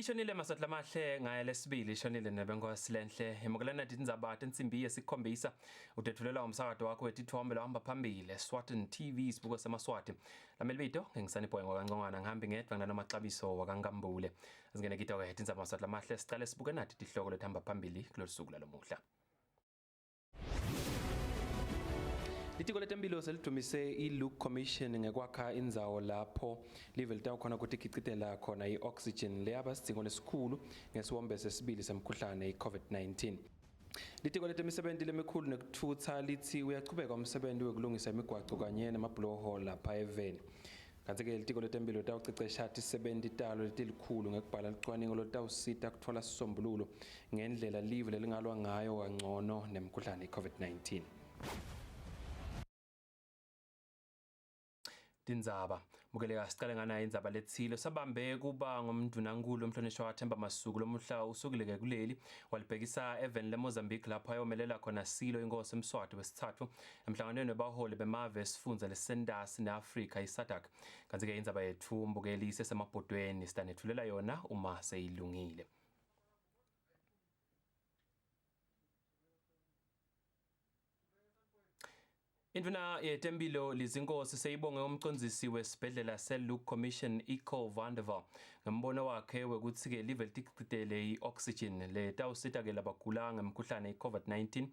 Lishonile Maswati lamahle ngaye lesibili ishonile nebenkosi lenhle yemukelana tindzaba tensimbi yesikhombisa utetfulelwa umsakato wakho wetithombe lohamba phambili Swatini TV sibuko semaswati lamelibito ngingisani boy ngwakancongwana ngihambi ngedwa nginanomaxabiso wakankambule singene kito-ke tindzaba Maswati lamahle sicale sibuke nati tihloko letihamba phambili kulolu suku lalomuhla. Litiko letempilo selidumise i-Luke Commission ngekwakha indzawo lapho live litawukhona kutikhicitela khona i-oxygen leyaba sidzingo lesikhulu ngesiwombe sesibili semkhuhlane i-COVID-19. Litiko letemisebenti lemikhulu nekutfutsa litsi uyachubeka umsebenti wekulungisa imigwaco kanye nemabhuloho lapha eveni. Kantsi-ke litiko letempilo litawucecesha tisebenti talo letilikhulu ngekubhala lucwaningo lolutawusita kutfola sisombululo ngendlela live lelingalwa ngayo kangcono nemkhuhlane i-COVID-19. Tindzaba bukeleka sicale nganayo indzaba lethile sabambe kuba ngumndunankulu umhlonishwa waThemba Masuku lomuhla usukile-ke kuleli walibhekisa eveni leMozambique lapho ayomelela khona Silo inkosi Mswati wesithathu emhlanganweni webaholi bemave esifundza lesentasi ne-Afrika i-SADC. Kanti-ke indzaba yetfu mbukeli isesemabhodweni sitanetfulela yona uma seyilungile. Indvuna yetempilo Lizinkosi seyibonge umcondzisi wesibhedlela se-Luke Commission Eco van der Walt ngembono wakhe wekutsi-ke live liticitele i-oxygen letawusita-ke labagula ngemkhuhlane i-COVID-19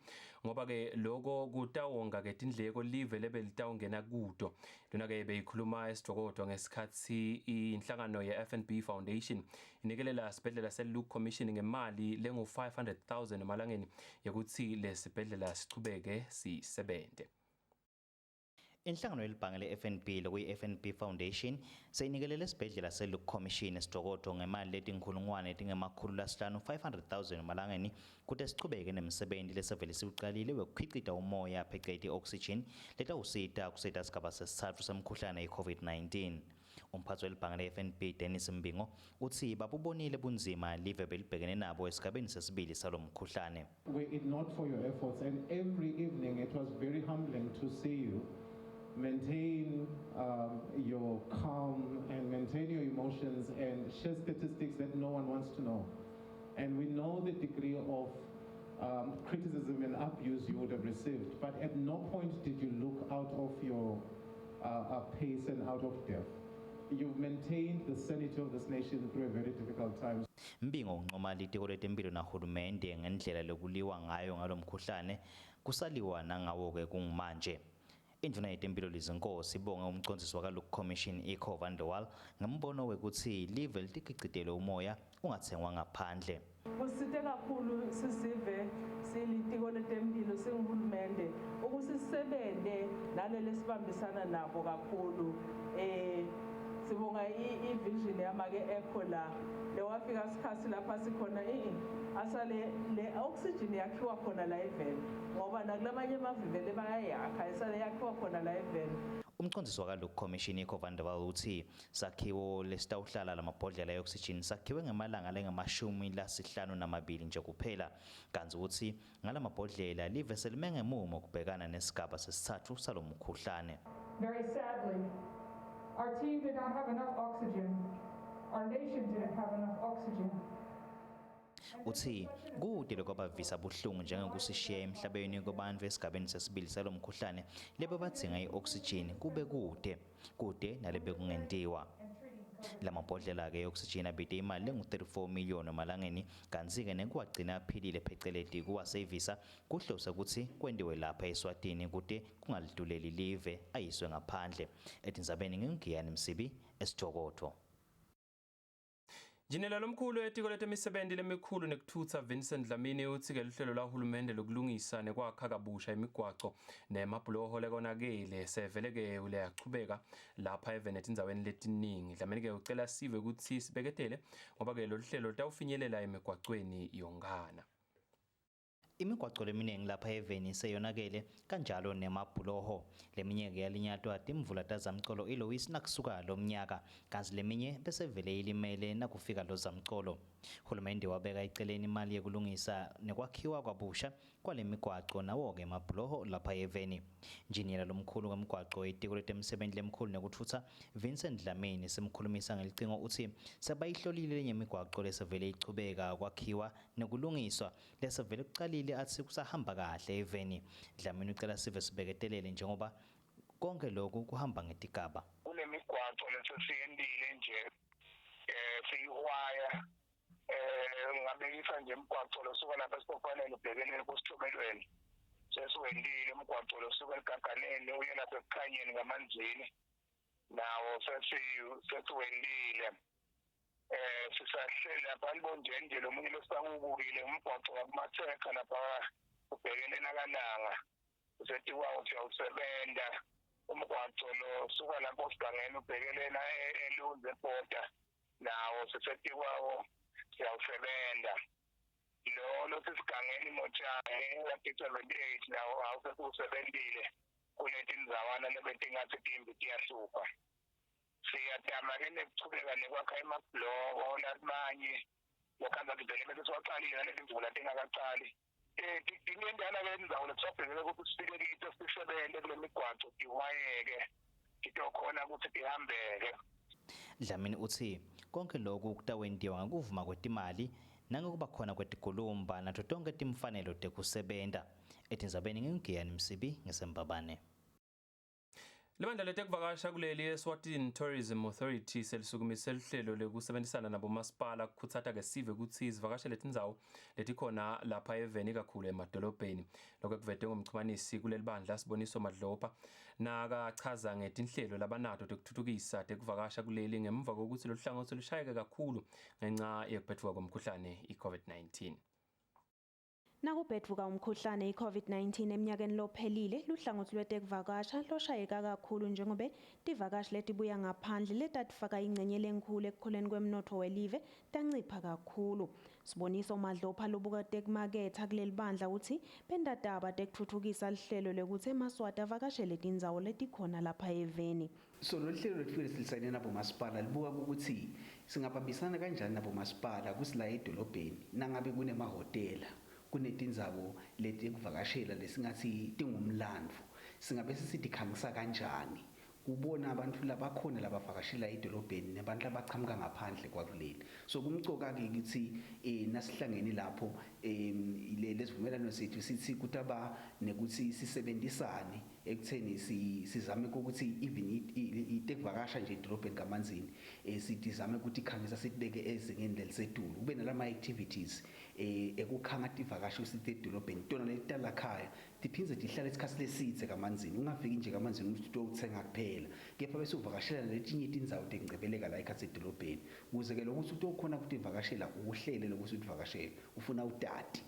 ngoba-ke loko kutawonga-ke tindleko live lebe litawungena kuto. Lona-ke beyikhuluma esidokodwa ngesikhatsi inhlangano ye-FNB Foundation inikelela sibhedlela se-Luke Commission ngemali lengu-500,000 emalangeni yekutsi lesibhedlela sichubeke sisebente. Inhlangano yelibhange le-FNB lokuyi-FNB Foundation seyinikelele esibhedlela se-Luke Commission esidokodvo ngemali letinkhulungwane letingemakhulu lasihlanu 500,000 emalangeni kute sichubeke nemsebenti lesevele siwucalile wekukhicita umoya pheceleti i-oxygen letawusita kusita sigaba sesitsatfu semkhuhlane i-COVID-19. Umphatsi welibhange le-FNB Dennis Mbingo utsi babubonile bunzima live belibhekene nabo esigabeni sesibili salomkhuhlane. Were it not for your efforts, and every evening it was very humbling to see you maintain your calm and maintain your emotions and share statistics that no one wants to know. And we know the degree of criticism and abuse you would have received, but at no point did you look out of your pace and out of depth. You've maintained the sanity of this nation through a very difficult time. Mbingo uncoma litiko letempilo nahulumende ngendlela lokuliwa ngayo ngalomkhuhlane kusaliwa nangawo-ke kungumanje. Indvuna yetempilo Lizinkosi ibonge umcondzisi waka-Luke Commission Eco van der Walt ngembono wekutsi live litikicitele umoya ungatsengwa ngaphandle. Kusite kakhulu sisive silitiko letempilo singuhulumende ukuthi sisebente nalele sibambisana nabo kakhulu. Sibonga i-vision yamake Echo la lewafika sikhathi lapha sikhona asale le oxygen yakhiwa khona la eveni ngoba nakulamanye emave vele bayayakha isale yakhiwa khona la eveni. Umcondzisi waka-Luke Commission Eco van der Walt utsi sakhiwo lesitawuhlala lamabhodlela e-oxygen sakhiwe ngemalanga langama-52 nje kuphela kantsi utsi ngalamabhodlela live selime ngemumo kubhekana nesigaba sesitsatfu salomkhuhlane. Very sadly, our team did not have enough oxygen. Our nation didn't have enough oxygen. Utsi kute lokwabavisa buhlungu njengekusishiya emhlabeni kwebantfu esigabeni sesibili salomkhuhlane lebebadzinga i-oxygen kube kude kude nalebekungentiwa. Lamabhodlela-ke e-oxygen abite imali lengu-34 million emalangeni kantsi-ke nekuwagcina aphilile pheceleti kuwasevisa kuhlose kutsi kwentiwe lapha eSwatini kute kungaliduleli live ayiswe ngaphandle. Etindzabeni nginguGiyani Msibi eSithokoto. Njinela lomkhulu etiko letemisebenti lemikhulu nekuthutsa Vincent Dlamini utsi-ke luhlelo lwahulumende lokulungisa nekwakha kabusha imigwaco nemabhuloho lekonakele sevele-ke liyachubeka lapha eveni etindzaweni letiningi. Dlamini-ke ucela sive kutsi sibeketele ngoba-ke lolu hlelo lutawufinyelela emigwacweni yonkhana. Imigwaco leminingi lapha eveni seyonakele kanjalo nemabhuloho. Leminye-ke yalinyatwa timvula tazamcolo iLouis nakusuka lomnyaka kantsi leminye besevele ilimele nakufika lo zamcolo. Hulumende wabeka eceleni imali yekulungisa nekwakhiwa kwabusha kwalemigwaco nawo-ke emabhuloho lapha eveni. Injiniyela lomkhulu wemgwaco etiko letemsebenti lemkhulu nekutfutsa Vincent Dlamini simkhulumisa ngelicingo utsi sebayihlolile lenye imigwaco lesevele ichubeka kwakhiwa nekulungiswa lesevele kucalile atsi kusahamba kahle eveni. Dlamini ucela sive sibeketelele njengoba konke loku kuhamba ngetigaba. Kunemigwaco lesesiyentile nje siyihwaya ngingabekisa nje umgwaco losuka lapha esipophaneni ubhekene kusithomelweni sesiwentile umgwaco losuka egaganeni uye lapha ekukhanyeni ngamanzini nawo sesiwentile sisahleli lapha libonjeni nje lomunye losakubukile umgwaco wakumathekha lapha ubhekene nakalanga usetikwawo siyawusebenta umgwaco lo suka lapho sigangeni ubhekelela elunze ebhoda nawo sisetikwawo siyawusebenta lo losisigangeni motshane wa-78 nawo awusesiwusebentile kuletindzawana lebetingatsi timbi tiyahlupha. Siyatama-ke nekuchubeka nekwakha emabhloko lamanye lokhanza kuvele bese siwacalile naleti mvula tingakacali. Tinentana-ke indzawo lekusabhekele ukuthi sifike kito sisebente kule migwaco tiwayeke titokhona ukuthi tihambeke. Dlamini utsi konke loku kutawentiwa ngekuvuma kwetimali nangekuba khona kwetigulumba nato tonke timfanelo tekusebenta. Etindzabeni ngingiyani Msibi ngisembabane. Libandla letekuvakasha kuleli Eswatini Tourism Authority selisukumise luhlelo lekusebenzisana nabomasipala kukhutsata ke sive kutsi sivakashele tindzawo letikhona lapha eveni kakhulu emadolobheni. Lokho kuvetwe ngumchumanisi kuleli bandla Siboniso Madlopha nakachaza ngetinhlelo labanato tekuthuthukisa tekuvakasha kuleli ngemva kokuthi lolu hlangothi lushayeke kakhulu ngenxa yekuphetfuka komkhuhlane i-COVID-19. Nakubhedvuka umkhuhlane i-COVID-19 eminyakeni lophelile, luhlangothi lwetekuvakasha loshayeka kakhulu njengobe tivakashi letibuya ngaphandle letatifaka ingcenye lenkhulu ekukhuleni kwemnotfo welive tancipha kakhulu. Siboniso Madlopha lobuka tekumaketha kuleli bandla utsi bentataba tekutfutfukisa lihlelo lekutsi emaSwati avakashele tindzawo letikhona lapha eveni. So lolu hlelo lwethu silisayine nabomasipala libuka ukuthi singabambisana kanjani nabomasipala kutsi la edolobheni nangabe kunemahhotela kunetindzawo letikuvakashela lesingathi tingumlandvo singabe sisitikhangisa kanjani kubona abantu labakhona labavakashela edolobheni nebantu labachamuka ngaphandle kwakuleli. So kumcoka-ke ukuthi nasihlangene lapho lesivumelwano sethu sithi kutaba nekuthi sisebenzisane ekutheni sizame ukuthi even itekuvakasha nje edolobheni kamanzini sizame ukuthi ikhangisa sitibeke ezingeni lelisetulu kube nalama activities ekukhanga tivakashi sithi edolobheni tona letalakhaya tiphindze tihlale isikhathi lesidze kamanzini ungafiki nje kamanzini ukuthi utothenga kuphela kepha bese uvakashela letinye tindzawo tekungcebeleka la ekhatsi edolobheni ukuze ke lokuthi utokhona ukutivakashela uhlele lokuthi utivakashele ufuna utati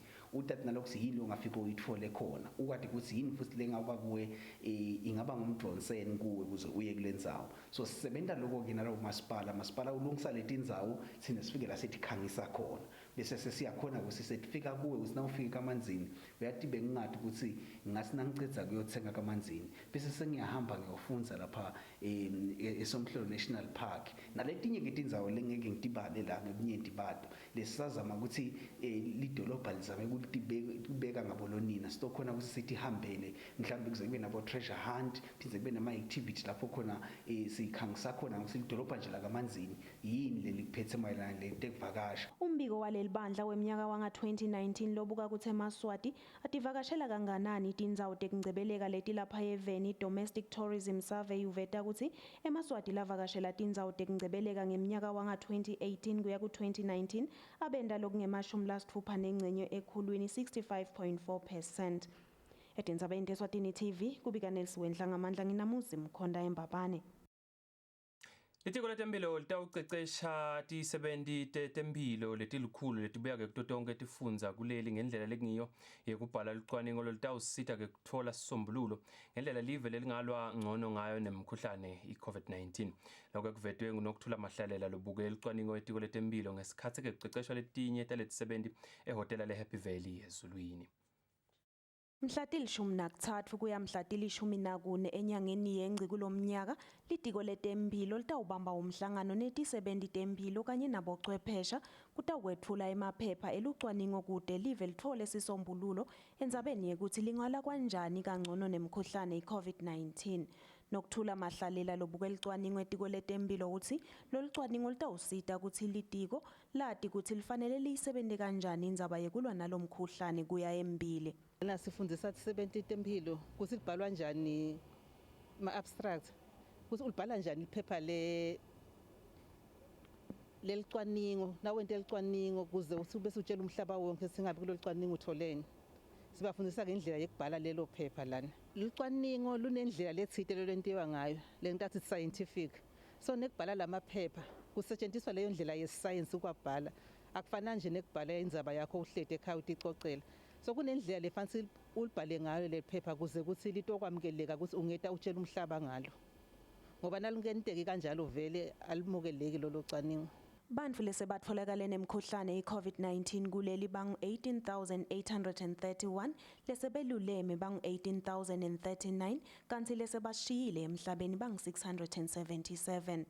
nalokuthi yini ongafika uyithole khona ukwati ukuthi yini futhi lengaba kuwe ingaba ngumdvonseni kuwe ukuze uye kule ndzawo. So sisebenta lokho-ke nalowo masipala masipala ulungisa letindzawo thina sifike la setikhangisa khona bese sesiyakhona ukuthi setifika kuwe ukuthi nawufika kamanzini uyati bengingathi ukuthi ngathi nangicedza kuyothenga kamanzini bese sengiyahamba ngiyofundza lapha eSomhlolo National Park naletinye ke tindzawo lengeke ngitibale la ngebunyenti bato lesisazama ukuthi lidolobha lizame ukubeka ngabolonina sitokhona ukuthi sithihambele mhlawumbe kuze kube nabo treasure hunt phindze kube nama activity lapho khona sikhangisa khona ukuthi lidolobha nje lakamanzini yini leli kuphethe mayelana letekuvakasha. Umbiko waleli bandla weminyaka wanga-2019 lobuka kutsi emaSwati ativakashela kanganani tindzawo tekungcebeleka letilapha eveni Domestic Tourism Survey uveta kutsi emaSwati lavakashela tindzawo tekungcebeleka ngeminyaka wanga-2018 kuya ku-2019 abenta lokungemashumi lasitfupha nengcenye ekhulwini 65.4%. Etindzabeni teSwatini TV kubika Nelson Wendlangamandla nginamuzi Mkhonda eMbabane. Litiko letemphilo litawucecesha tisebenti tetemphilo letilikhulu letibuya-ke kuto tonkhe tifundza kuleli ngendlela lekungiyo yekubhala lucwaningo lolutawusita-ke kutfola sisombululo ngendlela live lelingalwa ngcono ngayo nemkhuhlane i-COVID-19. Lokho kuvetwe nguNokuthula Mahlalela lobuke lucwaningo etiko letemphilo ngesikhatsi-ke kuceceshwa letinye taletisebenti ehhotela le-Happy Valley eZulwini. Mhla tili-13 kuya mhla tili-14 enyangeni yeNgci kulomnyaka, Litiko Letemphilo litawubamba umhlangano netisebenti temphilo kanye nabocwephesha kutawukwetfula emaphepha elucwaningo kute live litfole sisombululo endzabeni yekutsi lingalwa kanjani kangcono nemkhuhlane i-COVID-19. Nokuthula Mahlalela lobuke licwaningo etiko letemphilo utsi lolucwaningo lutawusita kutsi litiko lati kutsi lifanele liyisebente kanjani indzaba yekulwa nalomkhuhlane kuya embili. Lana sifundisa tisebenti temphilo kutsi libhalwa njani ma-abstract, kutsi ulibhala njani liphepha le lelicwaningo nawente licwaningo kuze uthi bese utshela umhlaba wonke singabe kulolu cwaningo utholeni. Sibafundisa ngendlela yekubhala lelo phepha lana. Lucwaningo lunendlela letsite lolwentiwa ngayo lengitathi scientific. So nekubhala lamaphepha kusetshenziswa leyo ndlela yesayensi ukwabhala. Akufanani nje nekubhala indzaba yakho uhleti ekhaya uticocela. So kunendlela lefanele ulibhale ngayo leli phepha kuze kutsi litokwamukeleka kutsi ungeta utshela umhlaba ngalo. Ngoba nalungenteki kanjalo vele alimukeleki lolo cwaningo. Bantfu lesebatfolakale nemkhuhlane i-COVID-19 kuleli bangu-18,831, lesebeluleme bangu-18,039, kantsi lesebashiyile emhlabeni bangu-677.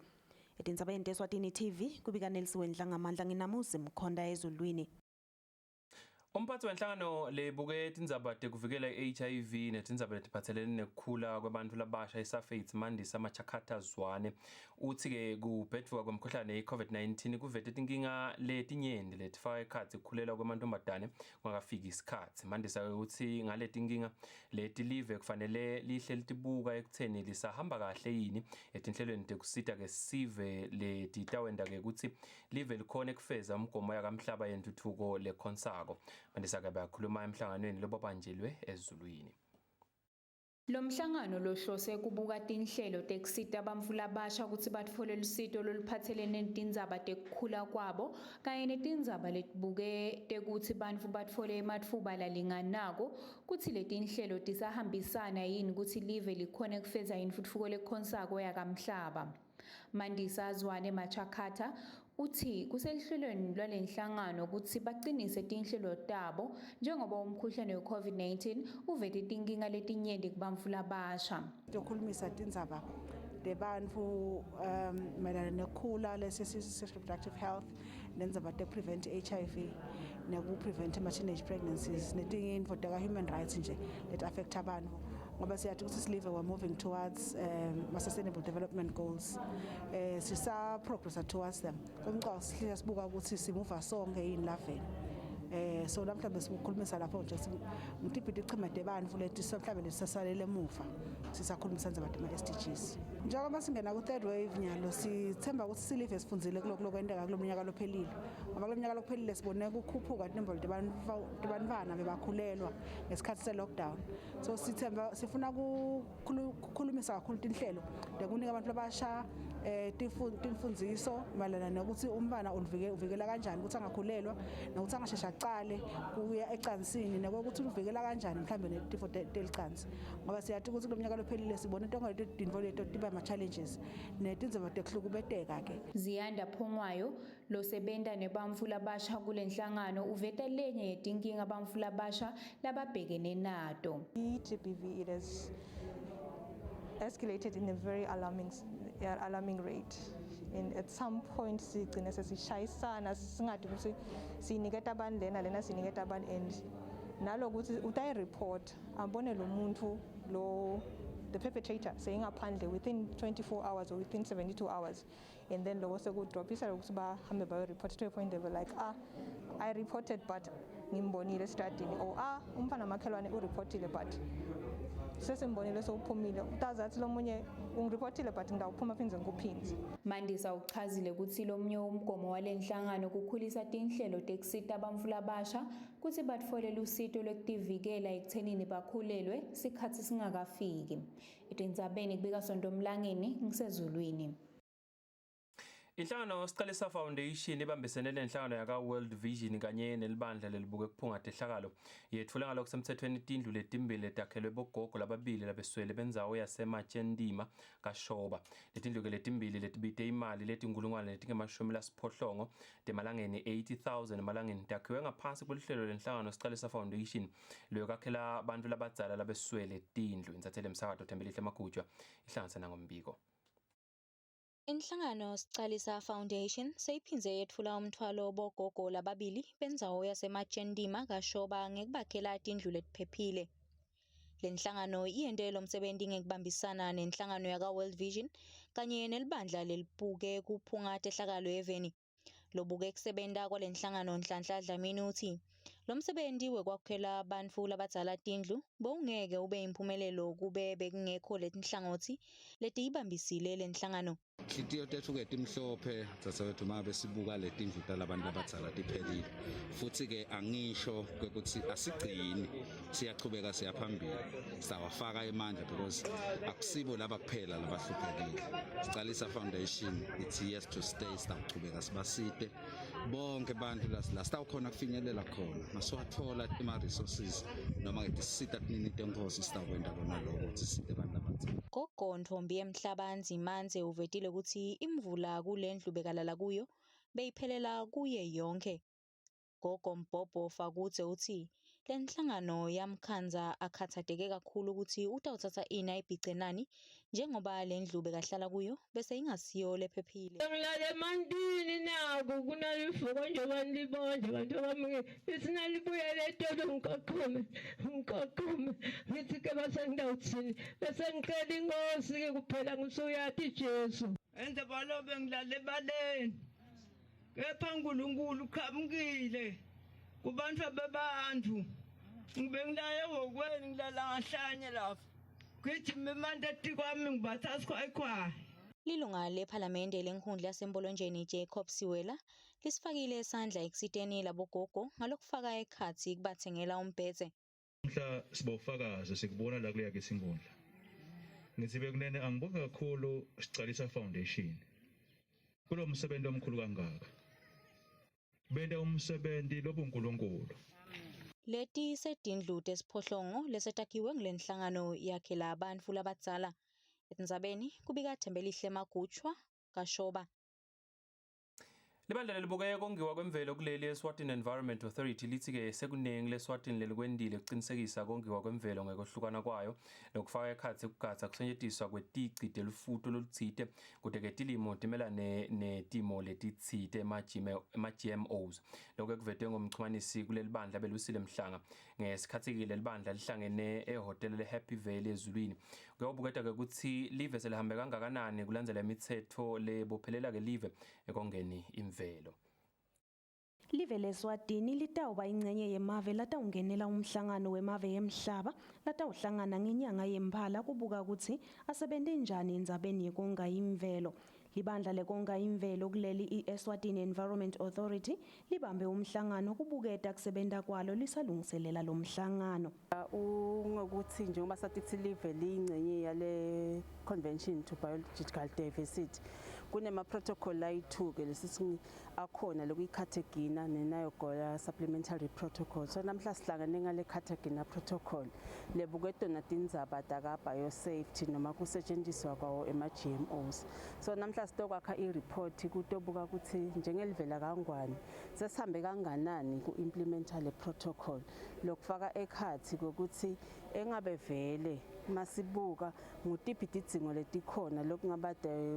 Etindzabeni teSwatini TV, kubika Nelsiwe Ndlangamandla nginamuzi Mkhonda eZulwini. Umphathi wenhlangano lebuke tindzaba tekuvikela i-HIV netindzaba letiphatselene nekukhula kwebantfu labasha iSAfAIDS Mandisa Machakata Zwane utsi-ke kubhedvuka kwemkhuhlane i-COVID-19 kuvete tinkinga letinyenti letifaka ekhatsi kukhulelwa kwemantfombatane kungakafiki isikhatsi. Mandisa utsi ngaletinkinga leti live kufanele lihle litibuka ekutheni lisahamba kahle yini etinhlelweni tekusita-ke sive letitawenta-ke kutsi live likhone kufeza umgomo yakamhlaba yentuthuko lekhonsako. Mandisa-ke bayakhuluma emhlanganweni lobabanjelwe eZulwini. Lo mhlangano lohlose kubuka tinhlelo tekusita bantfu labasha kutsi batfole lusito loluphatselene netindzaba tekukhula kwabo kanye netindzaba letibuke tekutsi bantfu batfole ematfuba lalinganako kutsi letinhlelo tisahambisana yini kutsi live likhone kufeza intfutfuko lekhonsako yakamhlaba. Mandisa Zwane Machakata utsi kuseluhlelweni lwalenhlangano kutsi bacinise tinhlelo tabo njengoba umkhuhlane we-COVID-19 uvete tinkinga letinyenti kubantfu labasha. Tokhulumisa tindzaba tebantfu mayelana nekukhula lesi reproductive health nendzaba te-prevent i-HIV neku-prevent ama-teenage pregnancies netinye intfo taka-human rights nje that affect abantu, ngoba siyathi ukuthi silive we're moving towards ma-sustainable development goals, sisa-progressa towards them. Kumcoka sihlike sibuka ukuthi simuva sonke yini laveni. So namhlanje sikukhulumisa lapho nje ngitiphi tichima tebantfu leti mhlawumbe lesisasalele emuva, sisakhulumisa ndzaba tema-SDGs. Njengoba singena ku-third wave nyalo, sithemba ukuthi silive sifundzile kulokhu lokwenteka kulo mnyaka lophelile, ngoba kulo mnyaka lophelile sibone kukhuphuka tinombolo tebantfwana bebakhulelwa ngesikhathi se-lockdown. So sithemba sifuna kukhulumisa kakhulu tinhlelo tekunika abantu labasha timfundziso mayelana nokuthi umntwana uvikela kanjani ukuthi angakhulelwa nokuthi angasheshe acale kuya ecansini, nokuthi uvikela kanjani mhlambe netifo telicansi, ngoba siyathi ukuthi kulo mnyaka lophelile sibone tonke leti tintfo leto tiba ama-challenges netindzaba tekuhlukubeteka ke. Ziyanda Phongwayo losebenta nebantfu labasha kulenhlangano uveta lenye yetinkinga bantfu labasha lababhekene nato. I-GBV, it has escalated in a very alarming rate. And at some point sigcine sesishayisana singadi ukuthi siniketa abantu lena lena siniketa abantu, and nalokuthi utayi-report ambone lo muntu lo, the perpetrator, seyingaphandle within 24 hours or within 72 hours, and then loko sekudrophisa ukuthi bahambe bayo-report to a point they were like, "Ah, I reported but ngimbonile esitradini," or, "Ah, umfana makhelwane ureportile but sesimbonile sewuphumile." Utazi athi lo munye ungiripotile but ngidawuphuma phindze ngikuphindze. Mandisa uchazile kutsi lomunye umgomo walenhlangano kukhulisa tinhlelo tekusita bantfu labasha kutsi batfole lusito lwekutivikela ekuthenini bakhulelwe sikhatsi singakafiki. Etindzabeni kubika Sonto Mlangeni ngisezulwini. Inhlangano Siqalisa Foundation ibambisene nenhlangano yaka World Vision kanye nelibandla lelibuke kuphunga tehlakalo. Yetfule ngalokusemthethweni tindlu letimbili letakhelwe bogogo lababili labeswele bendzawo yaseMatjendima kaShoba. Letindlu ke letimbili letibite imali letinkulungwane letingemashumi lasiphohlongo temalangeni 80000 emalangeni takhiwe ngaphansi kweluhlelo lenhlangano Siqalisa Foundation lwekwakhela bantfu labadzala labeswele tindlu. Insathele emsakato Thembelihle Magujwa ihlanganise nangombiko. Inhlangano Sicalisa Foundation seyiphindze yetfula umtfwalo bogogo lababili bendzawo yaseMatjendima kaShoba ngekubakhela tindlu letiphephile. Lenhlangano iyente lomsebenti ngekubambisana nenhlangano yaka-World Vision kanye nelibandla lelibuke kuphunga tehlakalo eveni. Lobuke kusebenta kwalenhlangano Nhlanhla Dlamini utsi lomsebenti wekwakhela bantfu labadzala tindlu bowungeke ube yimphumelelo kube bekungekho letinhlangotsi letiyibambisile lenhlangano. Inhlitiyo tetfu-ke timhlophe dzadzewethu uma besibuka letindlu talabantu labadzala tiphelile futsi-ke angisho kwekutsi asigcini siyachubeka siyaphambili sawafaka emandla because akusibo laba kuphela labahluphekile sicalisa foundation it's here to stay sitawuchubeka sibasite bonke bantu la sitawukhona kufinyelela khona masiwathola ema-resources noma ke tisita tinini tenkosi sitawukwenta kona lokho ukuthi sisite abantu labadzala. Gogo Ntombi Yemhlaba Ndzimandze uvetile kutsi imvula kulendlu bekalala kuyo beyiphelela kuye yonkhe. Gogo Mbhobho Fakudze utsi lenhlangano yamkhandza akhatsateke kakhulu kutsi utawutsatsa ini ayibhice nani njengoba lendlu bekahlala kuyo bese ingasiyo lephephile. Ngilala emantini naku kunalivuko njengoba nilibona bantu bami ngithi nalibuyele etolo ngiqoqome ngiqoqome ngithi ke basengidawuthini bese ngicela inkosi ke kuphela ngisuyati Jesu. Enze balobe ngilale ebaleni kepha uNkulunkulu uqhamukile kubantu bebantu ngibe ngilaye ehhokweni ngilala ngahlanye lapha gijima imanta etikwami ngibatha sikhwayikhwayi. Lilunga lephalamende lenkhundla yaseMbolonjeni Jacob Siwela lisifakile isandla ekusiteni labogogo ngalokufaka ekhatsi kubatsengela umbhedze. Mhla sibofakazi sikubona la kuleya kithi inkundla. Ngithi bekunene angibonge kakhulu Sicalisa Foundation kulo msebenzi omkhulu kangaka. Benta umsebenzi lobuNkulunkulu. Leti setindlu tesiphohlongo lesetakhiwe ngulenhlangano yakhela bantfu labadzala. Etindzabeni kubika Thembelihle Magutshwa kaShoba. Libandla lelibuke kongiwa kwemvelo kuleli eSwatini Environment Authority lithi-ke sekuningi leSwatini lelikwendile kucinisekisa kongiwa kwemvelo ngekwehlukana kwayo lokufaka ekhatsi kugadza kusetjentiswa kwetici telufuto lolutsite kute-ke tilimo timelane netimo letitsite ema-GMOs. Lokhu kuvetwe ngumchumanisi kuleli bandla Belusile Mhlanga ngesikhathi-ke leli bandla lihlangene ehhotela le-Happy Valley eZulwini. Kuyawubuketa-ke kutsi live selihambe kangakanani kulandzela imitsetfo lebophelela-ke live ekongeni imvelo. Live leSwatini litawuba ingcenye yemave latawungenela umhlangano wemave emhlaba latawuhlangana ngenyanga yemphala kubuka kutsi asebente njani endzabeni yekonga imvelo. Libandla lekonga imvelo kuleli i-Eswatini Environment Authority libambe umhlangano kubuketa kusebenta kwalo lisalungiselela lo mhlangano. Ungokuthi njengoba sathi kuthi live liyingcenye yale Convention to Biological Diversity kunema-protocol ayi-2 ke lesithi akhona lokuyi-Cartagena ne-Nagoya Supplementary Protocol. So namhla sihlangene ngale Cartagena Protocol lebuke tona tindzaba taka-biosafety noma kusetshenziswa kwawo ema-GMOs. So namhla sitokwakha i-report kutobuka ukuthi njengelivela kangwane sesihambe kanganani ku-implementa le protocol, lokufaka ekhatsi kokuthi engabe vele masibuka ngutiphi tidzingo letikhona lokungaba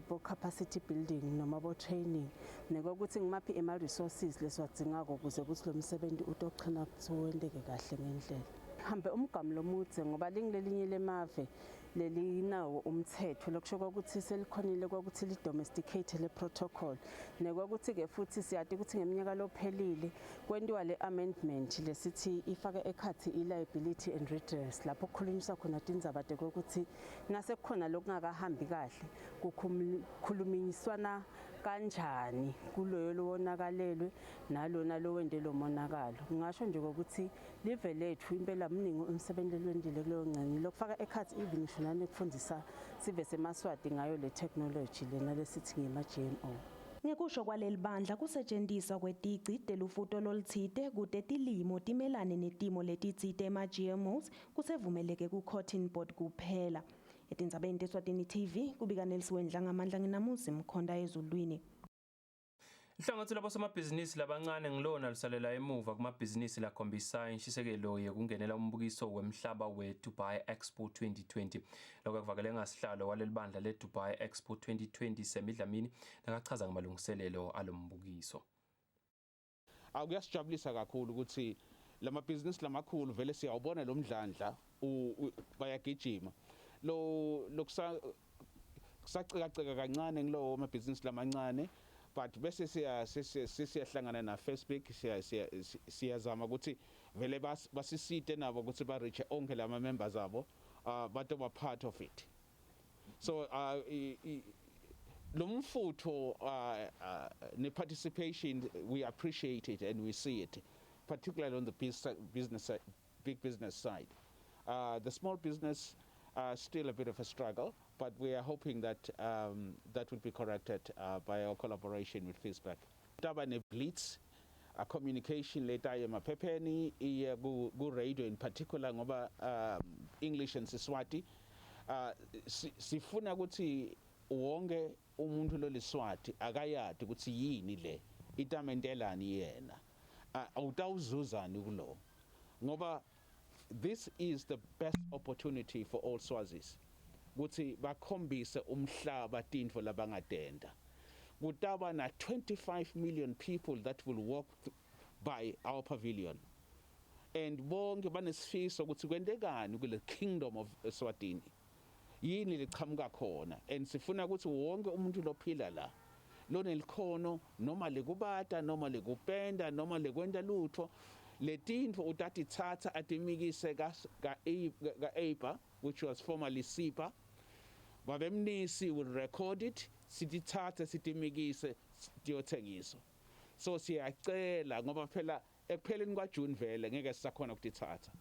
bo capacity building noma bo training nekokuthi ngimaphi ema-resources lesiwadzingako ukuze ukuthi lo msebenzi utochina ukuthi wenteke kahle ngendlela. Hambe umgamu lomudze ngoba lingilelinye lemave lelinawo umthetho lokusho ukuthi selikhonile kwakuthi li-domesticate le protocol, nekwakuthi-ke futhi siyati ukuthi ngeminyaka lophelile kwentiwa le amendment lesithi ifake ekhatsi i-liability and redress lapho kukhulunyiswa khona tindzaba tekokuthi nasekukhona lokungakahambi kahle kukhulumiswana kanjani kuloyo lowonakalelwe nalona lowente lo monakalo. Ngingasho nje kokuthi live lethu impela mningi umsebenzi lwendile kuleyo ngcenye lokufaka ekhatsi even ngisho nanekufundisa sive semaswati ngayo le technology lena lesithi ngema-GMO. Ngekusho kwaleli bandla kusetjentiswa kwetici telufuto lolutsite kute tilimo timelane netimo letitsite ema-GMOs kusevumeleke ku-Cotton Board kuphela. Etindzabeni teSwatini TV kubika Nelsiwe Ndlangamandla nginamuzi Mkhonta eZulwini. Inhlangothi labosomabhizinisi labancane ngilona lusalela emuva kumabhizinisi lakhombisa inshisekelo yekungenela umbukiso wemhlaba we-Dubai Expo 2020. Lokho kuvakele ngasihlalo waleli bandla le-Dubai Expo 2020 Semi Dlamini nakachaza ngamalungiselelo alombukiso. Akuyasijabulisa kakhulu ukuthi lamabhizinisi lamakhulu vele siyawubona lo mdlandla bayagijima lo lokusa kusacekaceka kancane kulowo mabhizinisi lamancane but bese siya sesiyahlangana na Facebook siya siyazama ukuthi vele basisite nabo ukuthi ba reach onke lama members abo batoba part of it so lo mfutho ne participation we appreciate it and we see it particularly on the business big business side the small business still a bit of a struggle but we are hoping that that will be corrected by our collaboration with FISPAC. Taba ne blitz a communication leta emaphepheni iye ku radio in particular ngoba English and Siswati sifuna ukuthi wonke umuntu loliswati akayadi ukuthi yini le itamentelani yena awutawuzuzani kulo ngoba this is the best opportunity for all Swazis ukuthi bakhombise umhlaba tintfo labangadenda kutaba na 25 million people that will walk by our pavilion and bonke banesifiso ukuthi kwentekani kule kingdom of Eswatini yini lechamuka khona and sifuna ukuthi wonke umuntu lophila la lonelikhono noma lekubata noma lekupenda noma lekwenta lutho letintfo utatithatha atimikise ka ka APA which was formerly SIPA babemnisi will record it sitithathe sitimikise tiyothengiswa so siyacela ngoba phela ekupheleni kwaJune vele ngeke sisakhona ukutithatha.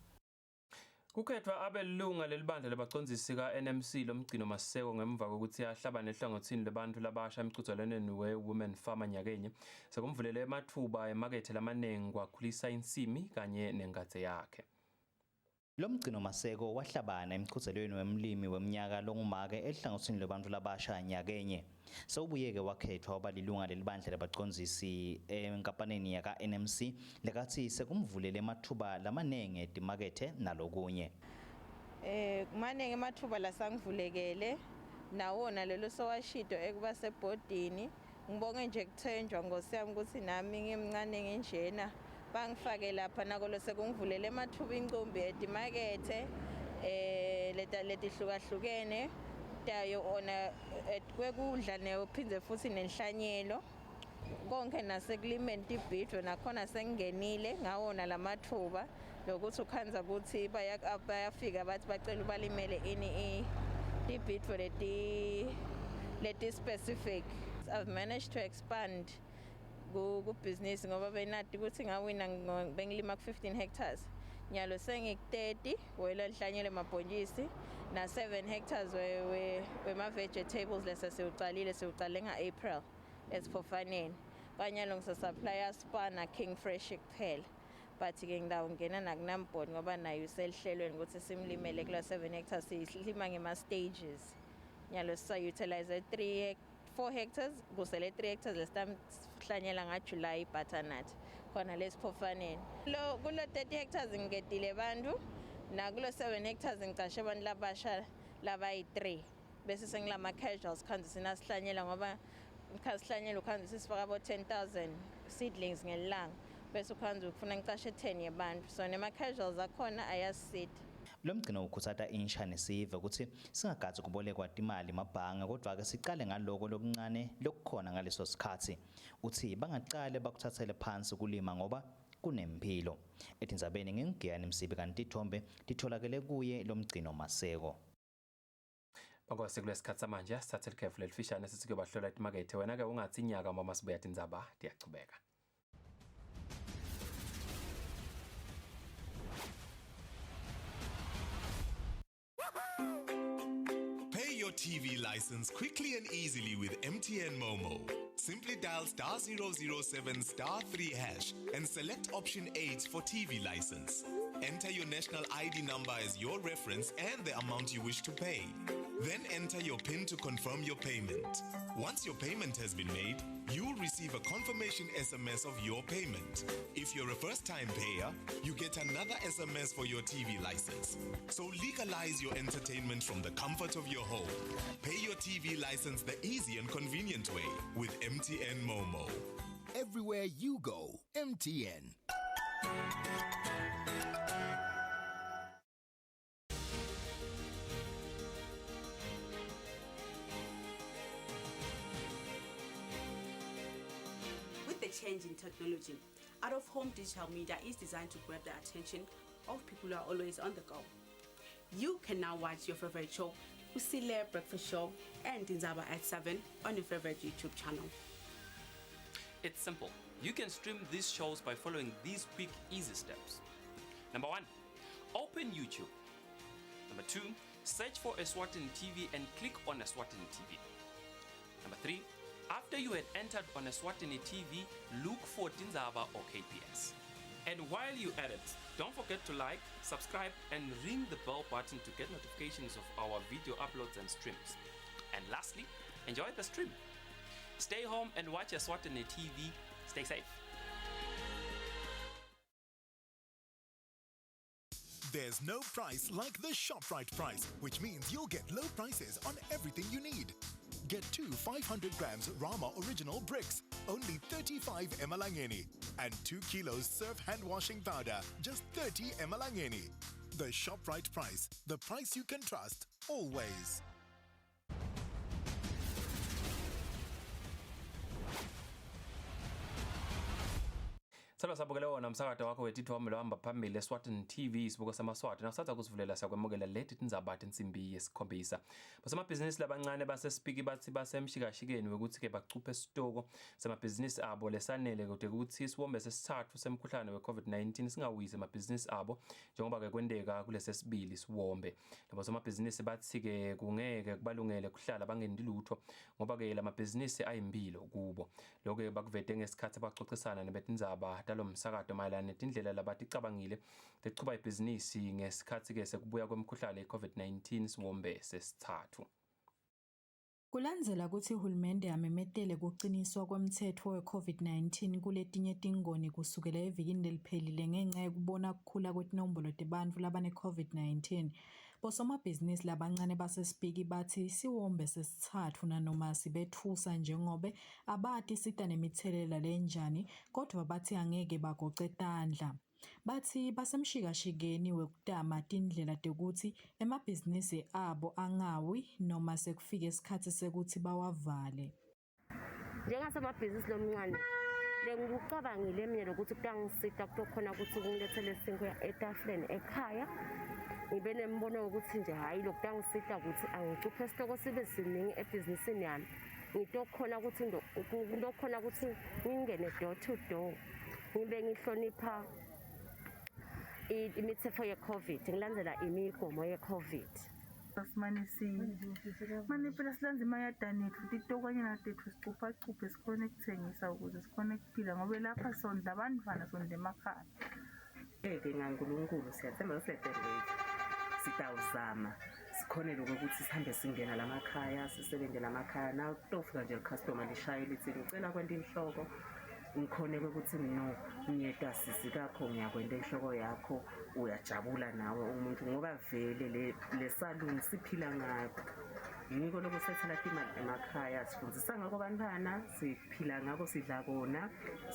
Kukhethwa abe lilunga lelibandla labacondzisi ka-NMC lomgcino Maseko ngemva kokuthi ahlabane ehlangothini lwebantfu labasha emchudzelwaneni we-Women Farmer nyakenye sekumvulele ematfuba emakethe lamaningi kwakhulisa insimi kanye nengadze yakhe. Lo mgcino Maseko wahlabana emchudzelweni wemlimi weminyaka longumake ehlangothini lwebantfu labasha nyakenye. Sewubuyeke wakhethwa waba lilunga lelibandla labacondzisi enkampanini yaka-NMC lekathi sekumvulele ematfuba lamanengi etimakethe nalokunye. Maningi emathuba lasangivulekele nawona lelo sowashido ekuba sebhodini ngibonge nje kuthenjwa nkosi yami ukuthi nami ngimncane nginjena bangifake lapha nako lo sekungivulele emathuba incumbi etimakethe leta letihlukahlukene tayo ona kwekudla nephindze futhi nenhlanyelo konke nasekulimeni tibhidvo nakhona sengingenile ngawona lamathuba lokuthi ukhandza ukuthi bayafika bathi bacela ubalimele ini tibhidvo leti specific. I've managed to expand ku business ngoba benati ukuthi ngawina bengilima ku 15 hectares nyalo sengiku 30 wela lihlanyelo emabhontshisi na 7 hectares wema vegetables lesa siwucalile siwucale nga-April esiphofaneni kwanyalo ngisasupplya Spar na King Fresh kuphela but ke ngidawungena nakuNAMBOARD ngoba nayo iselihlelweni ukuthi simlimele kula 7 hectares silima ngema stages nyalo sisa utilize 3 4 hectares kusele 3 hectares lesitamhlanyela ngaJuly butternut khona lesiphofaneni lo kulo 30 hectares ngigedile bantu nakulo 7 hectares ngicashe abantu labasha labayi-3 bese sengilama casuals khanze sinasihlanyela ngoba khasihlanyela ukhanze sisifaka abo 10000 seedlings ngelanga bese ukhanze ufuna ngicashe 10 yebantu so nema casuals akhona ayasida. Lo mgcino ukhutsata insha nesive ukuthi singagadzi kubolekwa timali mabhange kodwa ke sicale ngaloko lokuncane lokukhona ngaleso sikhathi. Uthi bangacale bakuthathele phansi kulima ngoba kunemphilo. Etindzabeni ngingigiyani Msibi kanti tithombe titholakele kuye lo mgcino Maseko. Bankosi kulesikhathi samanje sithathe likhefu lelifishane sithi ke bahlola timakethe wena ke ungathi inyaka mama sibuya tindzaba tiyachubeka. Pay your TV license quickly and easily with MTN Momo. Simply dial star 007 star 3 hash and select option 8 for TV license. Enter your national ID number as your reference and the amount you wish to pay. Then enter your PIN to confirm your payment. Once your payment has been made, you'll receive a confirmation SMS of your payment. If you're a first time payer, you get another SMS for your TV license. So legalize your entertainment from the comfort of your home. Pay your TV license the easy and convenient way with MTN Momo. Everywhere you go, MTN. With the change in technology, out of home digital media is designed to grab the attention of people who are always on the go. You can now watch your favorite show, Usile Breakfast Show and Tindzaba at 7 on your favorite YouTube channel. It's simple. You can stream these shows by following these quick, easy steps. Number one, open YouTube. Number two, search for Eswatini TV and click on Eswatini TV. Number three, after you had entered on Eswatini TV, look for Tindzaba or KPS. And while you at it, don't forget to like, subscribe, and ring the bell button to get notifications of our video uploads and streams. And lastly, enjoy the stream. Stay home and watch Eswatini TV. Stay safe. There's no price like the ShopRite price, which means you'll get low prices on everything you need. Get two 500 grams Rama Original bricks, only 35 emalangeni, and 2 kilos Surf hand washing powder, just 30 emalangeni. The ShopRite price, the price you can trust, always. Salo sabukele wona umsakato wakho wetithombe lohamba phambili eSwatini TV isibuko samaswati nawusatha kusivulela siyakwemukela leti tindzaba tinsimbi yesikhombisa. Bosomabhizinisi labancane basesipiki bathi basemshikashikeni wekuthi-ke bacuphe esitoko semabhizinisi abo lesanele kude kutsi siwombe sesitsatfu semkhuhlane we-COVID-19 singawisi emabhizinisi abo njengoba-ke kwenteka kulesesibili siwombe. Labo somabhizinisi bathi-ke kungeke kubalungele kuhlala bangendi lutho ngoba-ke lamabhizinisi ayimphilo kubo. Lokho-ke bakuvete ngesikhathi baxoxisana nebetindzaba talomsakato mayelana netindlela labaticabangile tekuchuba ibhizinisi ngesikhathi-ke sekubuya kwemkhuhlane i-COVID-19 siwombe sesitsatfu. Kulandzela kutsi hulumende amemetele kuciniswa kwemtsetfo we-COVID-19 kuletinye tingoni kusukela evikini leliphelile ngenca yekubona kukhula kwetinombolo tebantfu labane-COVID-19. Bosomabhizinisi labancane basesipiki batsi siwombe sesitsatfu nanoma sibetfusa njengobe abati sita nemitselela lenjani kodvwa batsi angeke bagoce tandla. Batsi basemshikashikeni wekutama tindlela tekutsi emabhizinisi abo angawi noma sekufike sikhatsi sekutsi bawavale. Njengasemabhizinisi lomncane lengikucabangile mina lokuthi kuyangisita kutokhona ukuthi kungilethele sinkwa etafuleni ekhaya ngibe nembono wokuthi nje hhayi lokhu kuyangisita ukuthi angicuphe isitoko sibe siningi ebhizinisini yami ngitokhona ukuthi ngitokhona ukuthi ngingene door to door ngibe ngihlonipha imithetho ye-COVID ngilandzela imigomo ye-COVID. Simane mane phela silanza imayadani ethu titokanyana tethu sicuphacuphe sikhone kuthengisa ukuze sikhone kuphila ngoba lapha sondla abantwana sondla emakhaya. Eke ngaNkulunkulu siyathemba ukuthi le wave sitawuzama sikhone lokho ukuthi sihambe singena lamakhaya sisebenze lamakhaya na kutofika nje licustomer lishaye lithi ngicela kwenta inhloko ngikhone ukuthi no ngiyeda sisi kakho ngiyakwenta inhloko yakho uyajabula nawe umuntu ngoba vele le le salon siphila ngakho ngiko lokusethela timali emakhaya sifundisa ngako bantwana siphila ngako sidla kona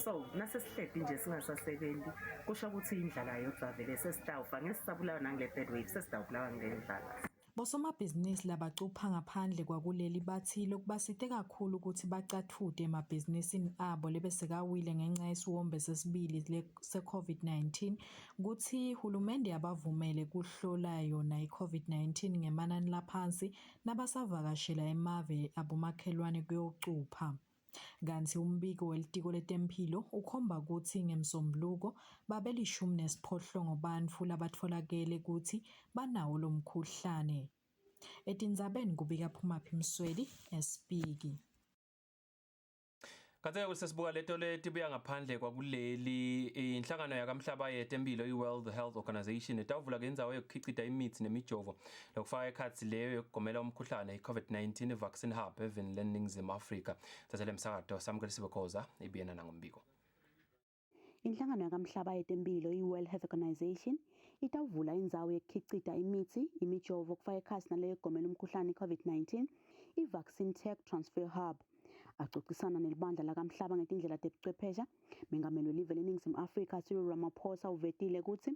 so nasesihledi nje singasasebenzi kusho ukuthi indlala yodwa vele sesitawufa ngesisabulawa nangile third wave sesitawubulawa ngile ndlala. Bosomabhizinisi labacupha ngaphandle kwakuleli batsi lokubasite kakhulu kutsi bacatfute emabhizinisini abo lebesekawile ngenca yesiwombe sesibili se-COVID-19 kutsi hulumende abavumele kuhlola yona i-COVID-19 ngemanani laphansi nabasavakashela emave abomakhelwane kuyocupha. Kantsi umbiko welitiko letemphilo ukhomba kutsi ngeMsombuluko babe-18 bantfu labatfolakele kutsi banawo lomkhuhlane. Etindzabeni kubika Phumaphi Msweli, eSpiki. Kanti-ke kusesibuka leto letibuya ngaphandle kwakuleli inhlangano yakamhlaba yetempilo i-World Health Organization itawuvula ke indzawo yekukhicita imithi nemijovo lokufaka ekhatsi leyo yokugomela umkhuhlane i-COVID-19 Vaccine Hub eveni leNingizimu Afrika. Thathele msakato Samkelisiwe Khoza ibiyena nangombiko. Inhlangano yakamhlaba yetempilo i-World Health Organization itawuvula indzawo yekukhicita imitsi, imijovo kufaka ekhatsi naleyo yekugomela umkhuhlane i-COVID-19 i-Vaccine Tech Transfer Hub. Acocisana nelibandla lakamhlaba ngetindlela tebuchwephesha, Mengameli welive leNingizimu Afrika Cyril Ramaphosa uvetile kutsi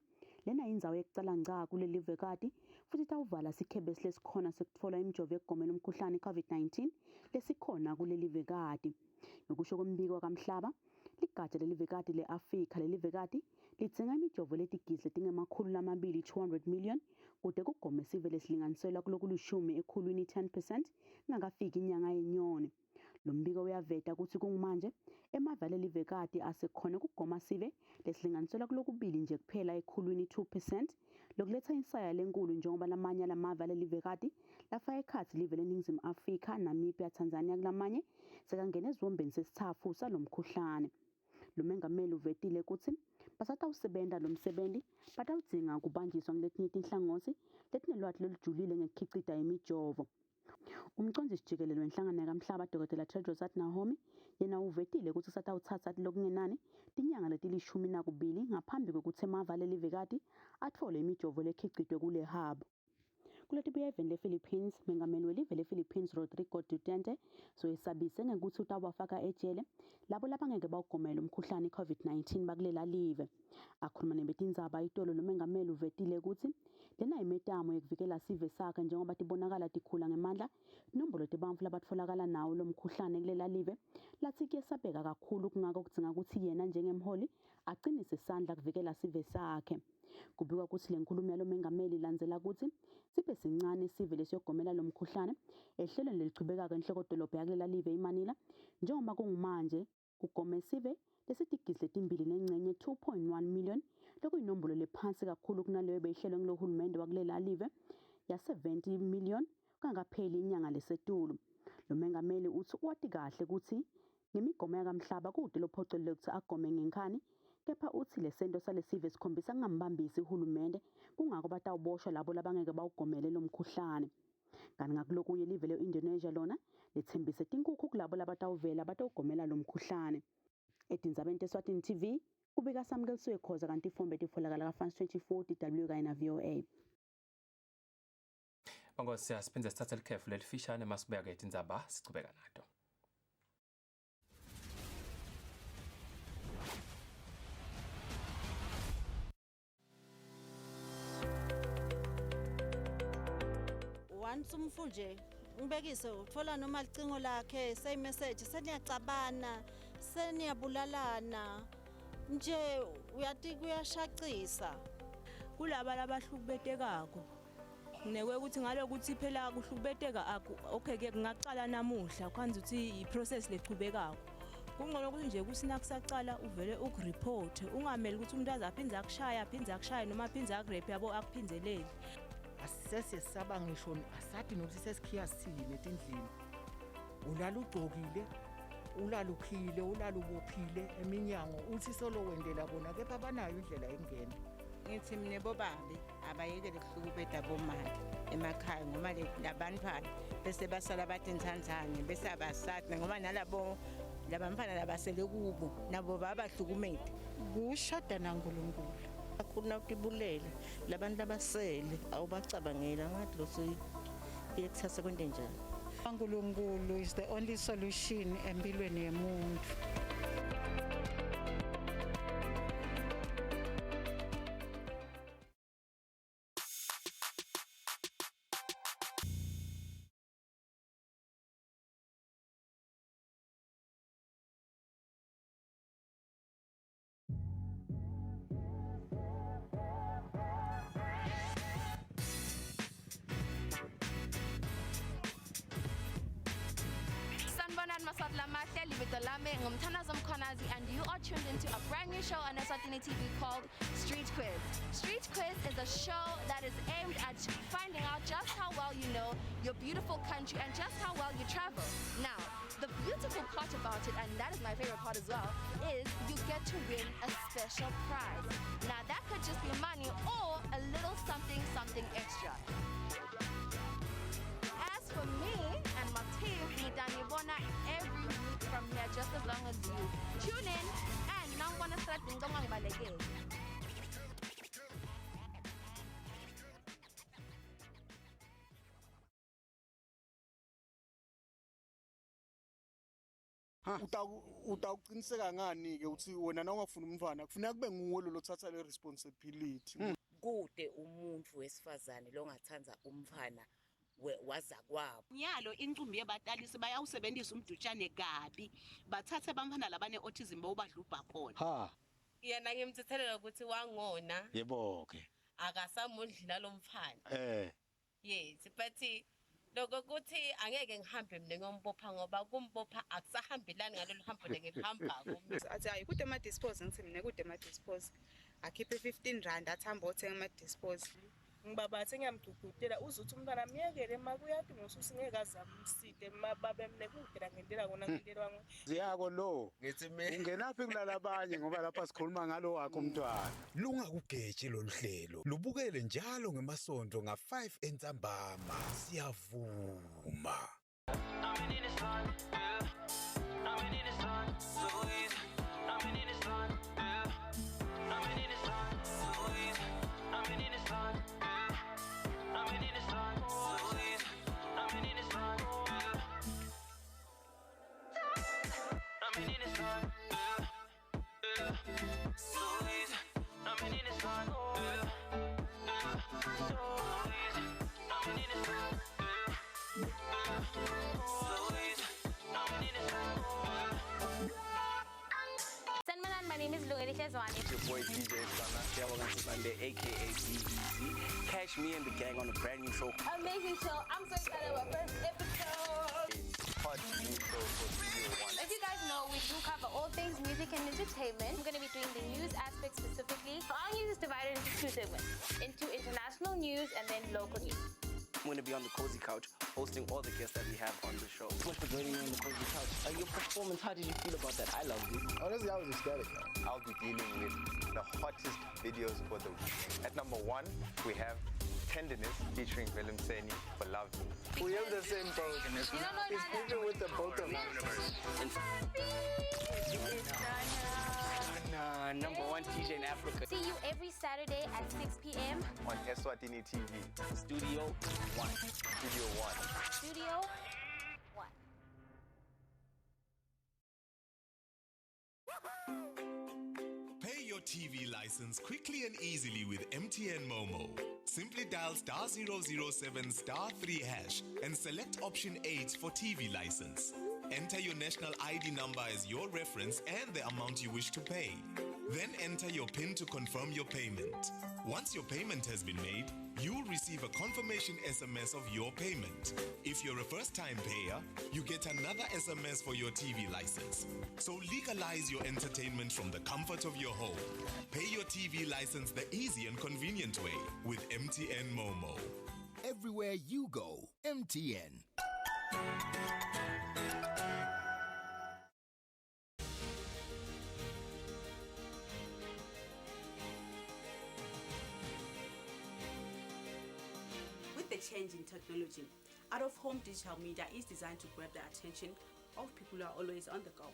lena yindzawo yekucala ngca kuleli livekati futhi itawuvala sikhebesi lesikhona sekutfola imijovo yekugomela umkhuhlane i-COVID-19 lesikhona kuleli livekati. Ngekusho kombiko wakamhlaba, ligatsha lelivekati le-Afrika lelivekati lidzinga imijovo letigidzi letingemakhulu lamabili 200 million kute kugome sive lesilinganiselwa kulokulishumi ekhulwini 10% ingakafiki inyanga yeNyoni. Lo mbiko uyaveta kutsi kungumanje emave alelivekati asekhone kugoma sive lesilinganiselwa kulokubili nje kuphela ekhulwini 2% lokuletsa insaya lenkulu njengoba lamanye alamave alelivekati lafaka ekhatsi live leNingizimu Afrika, Namibia, Tanzania kulamanye sekangena esiwombeni sesitsatfu salomkhuhlane. Lo mengameli uvetile kutsi basatawusebenta lo msebenti batawudzinga kubanjiswa nguletinye tinhlangotsi letinelwati lolujulile ngekukhicita imijovo. Umcondzisi jikelele wenhlangano yakamhlaba Dr. Tedros Adhanom yena uvetile kutsi kusatawutsatsa lokungenani tinyanga letilishumi nakubili ngaphambi kwekutsi emave alelivekati atfole imijovo lekhicitwe kule hub. Kuletibuya eveni lePhilippines, mengameli welive lePhilippines Rodrigo Duterte soyesabise ngekutsi utawubafaka ejele labo labangeke bawugomele umkhuhlane i-COVID-19 bakulela live. Akhuluma nebetindzaba itolo lo mengameli uvetile kutsi lena imetamo yekuvikela sive sakhe njengoba tibonakala tikhula ngemandla inombolo tebantfu labatfolakala nawo lo mkhuhlane kulela live latsi kuyesabeka kakhulu kungako kudzinga kutsi yena njengemholi acinise sandla kuvikela sive sakhe. Kubikwa kutsi le nkulumo yalo mengameli ilandzela kutsi sibe sincane sive lesiyogomela lo mkhuhlane ehlelweni lelichubekako enhlokodolobha yakulela live iManila njengoba kungumanje kugome sive lesitigidzi letimbili nencenye 2.1 million lokuyinombolo lephansi kakhulu kunaleyo beyihlelwe ngulohulumende wakulela live ya-70 million kungakapheli inyanga lesetulu. Lo mengameli utsi wati kahle kutsi ngemigomo yakamhlaba kute lophocelelwe kutsi agome ngenkhani kepha utsi lesento salesive sikhombisa kungambambisi uhulumende kungako batawuboshwa labo labangeke bawugomele lo mkhuhlane. Kanti ngakulokunye live le-Indonesia lona letsembise tinkukhu kulabo labatawuvela batawugomela lo mkhuhlane. Etindzabeni teSwatini TV kubika Samkelisiwe Khoza kanti ifombe titfolakala ka-France 24, DW kanye na VOA. Bankosi siphindze sithathe likhefu lelifishane masibuya ke tindzaba sichubeka nato. Once umfu nje ngibekise uthola noma licingo lakhe seyimessage seniyacabana seniyabulalana nje uyati kuyashacisa. Kulaba labahlukubetekako nekwe ukuthi ngalokuthi phela kuhlukubeteka aku okay ke kungaqala namuhla kwanza ukuthi i-process lechubekako kungcono ukuthi nje kusina kusaqala uvele ukureport ungameli ukuthi umuntu aze aphindze akushaya aphindze akushaya noma aphindze akurape yabo akuphinzeleli. Asisesiyesaba ngisho asathi nokuthi sesikhiya sithini etindlini ulala ugcokile ulala ukhile ulala ubophile eminyango uthi solo wendela bona kepha banayo indlela yokungena. Ngithi mina bobabe abayekele kuhlukubeta bomake emakhaya ngoba labantwana bese basala batintsandzane bese abasati ngoba nalabo labamfana labasele kubo nabo babahlukumete. Kushada naNkulunkulu kakhulu nawutibulele labantu labasele awubacabangeli angathi lo seyekuthatha kwente njani. uNkulunkulu is the only solution empilweni yemuntu. Sanibonani Maswati Lamahle, libito lami ngumthandazo Mkhwanazi and you are tuned into a brand new show on Eswatini TV called Street Quiz. Street Quiz is a show that is aimed at finding out just how well you know your beautiful country and just how well you travel. Now, the beautiful part about it, and that is my favorite part as well, is you get to win a special prize. Now, that could just be money or a little something, something extra. As for me and my team, ngitanibona every week from here, just as long as you tune in and nangibona estradini ungangibalekeli. Utawuqiniseka ngani-ke ukuthi wena nawungafuni umntwana kufuneka kube nguwe lo lothatha le responsibility? Kude umuntu wesifazane longathanza umfana waza kwabo. Nyalo incumbi yebatalisi bayawusebenzisa umdutshane kabi, bathathe bamfana labane-autism bawubadlubha khona. Ha. Yena ngimthethelela ukuthi wangona. Yebo ke. Akasamondli nalomfana. Yes, but lokho kuthi angeke ngihambe mina ngiyombopha, ngoba kumbopha akusahambelani ngalolu hambo lengilihambako. Athi hayi, kude ama-dispose. Ngithi mina kude ama-dispose, akhiphe R15, athi hamba othenga ama-dispose. Ngibabathe ngiyamdududela, uze uthi umntwana myekele ma kuyati ngosusi ngeke aze amside ma babe mne kude la ngentela kona ngentela wangu. Ziyako lo ungenaphi kulala abanye, ngoba lapha sikhuluma ngalo wakho umntwana. Lungakugeji lolu hlelo, lubukele njalo ngemasonto nga-5 entsambama. Siyavuma. I'm in this line, yeah. I'm in this line, so easy. I'm in this line, yeah. I'm in this line, so easy. I'm in this line, yeah. I'm in this line, so easy. I'm in this line, yeah. I'm in this line, yeah. Yeah. So easy. I'm in this line, yeah. Yeah. So easy. I'm in this line, yeah. Yeah. So easy. I'm in this line, yeah. Sanibonani, my name is Lungeli Hlezwane. It's your boy DJ Sana, Siyabonga Sibande, aka BEZ. Catch me and the gang on a brand new show. Amazing show. I'm so excited about first episode. It's hot new show for Studio One. As you guys know, we do cover all things music and entertainment. I'm going to be doing the news aspect specifically. Our news is divided into two segments, into international news and then local news. I'm going to be on the Cozy Couch hosting all the guests that we have on the show. So much for joining me on the Cozy Couch. Your performance, how did you feel about that? I loved it. Honestly, I was ecstatic. I'll be dealing with the hottest videos for the week. At number 1, we have Tenderness featuring Willem Seni for Love Me. We have the same boat. You don't know He's sleeping with the both of us. Nah, number 1 DJ in Africa. See you every Saturday at 6 p.m. on Eswatini TV. Studio 1. Studio 1. Studio 1. Pay your TV license quickly and easily with MTN Momo. Simply dial *007*3# and select option 8 for TV license. Enter your national ID number as your reference and the amount you wish to pay. Then enter your PIN to confirm your payment. Once your payment has been made, you'll receive a confirmation SMS of your payment. If you're a first-time payer, you get another SMS for your TV license. So legalize your entertainment from the comfort of your home. Pay your TV license the easy and convenient way with MTN Momo. Everywhere you go, MTN. With the change in technology, out-of-home digital media is designed to grab the attention of people who are always on the go.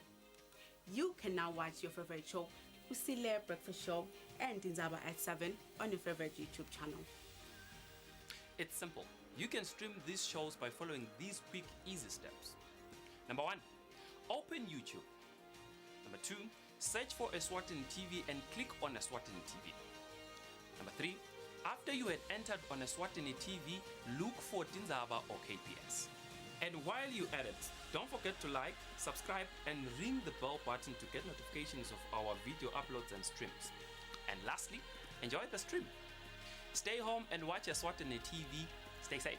You can now watch your favorite show, Usile Breakfast Show and Tindzaba at 7 on your favorite YouTube channel. It's simple. You can stream these shows by following these quick, easy steps. Number 1, open YouTube. Number 2, search for Eswatini TV and click on Eswatini TV. Number 3, after you had entered on Eswatini TV, look for Tindzaba or KPS. And while you at it, don't forget to like, subscribe, and ring the bell button to get notifications of our video uploads and streams. And lastly, enjoy the stream. Stay home and watch Eswatini TV. Stay safe.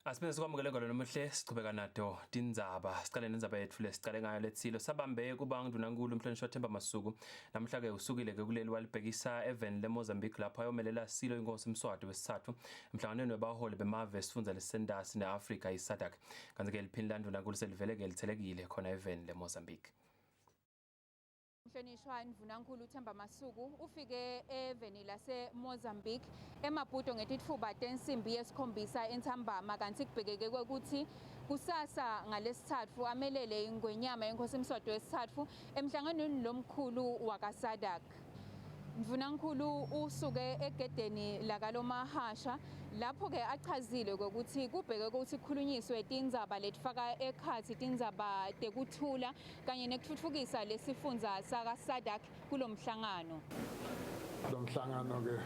Asiphinde sikwamukele ngalo nomuhle sichubeka nato tindzaba. Sicale nendzaba yetfu lesicale ngayo letsilo sabambe kuba ndunankulu umhlonishwa Themba Masuku. Namhla ke usukile ke kuleli walibhekisa eveni leMozambique lapho ayomelela silo inkosi Mswati wesithathu emhlanganweni webaholi bemave esifundza lesentasi neAfrika iSADC. Kanti ke liphini landunankulu selivele ke lithelekile khona eveni leMozambique. Mhlonishwa Ndvunankulu Themba Masuku ufike eveni lase-Mozambique eMaputo ngetitfuba tensimbi yesikhombisa entsambama, kanti kubhekeke kwekuthi kusasa ngalesithathu amelele ingwenyama yenkosi Mswati wesithathu emhlanganweni lomkhulu wakaSADC. Ndvunankulu usuke egedeni lakalomahasha lapho-ke achazile ukuthi kubheke ukuthi kukhulunyiswe tindzaba letifaka ekhatsi tindzaba tekuthula kanye nekutfutfukisa lesifundza saka-SADC kulo mhlangano. Lo mhlangano ke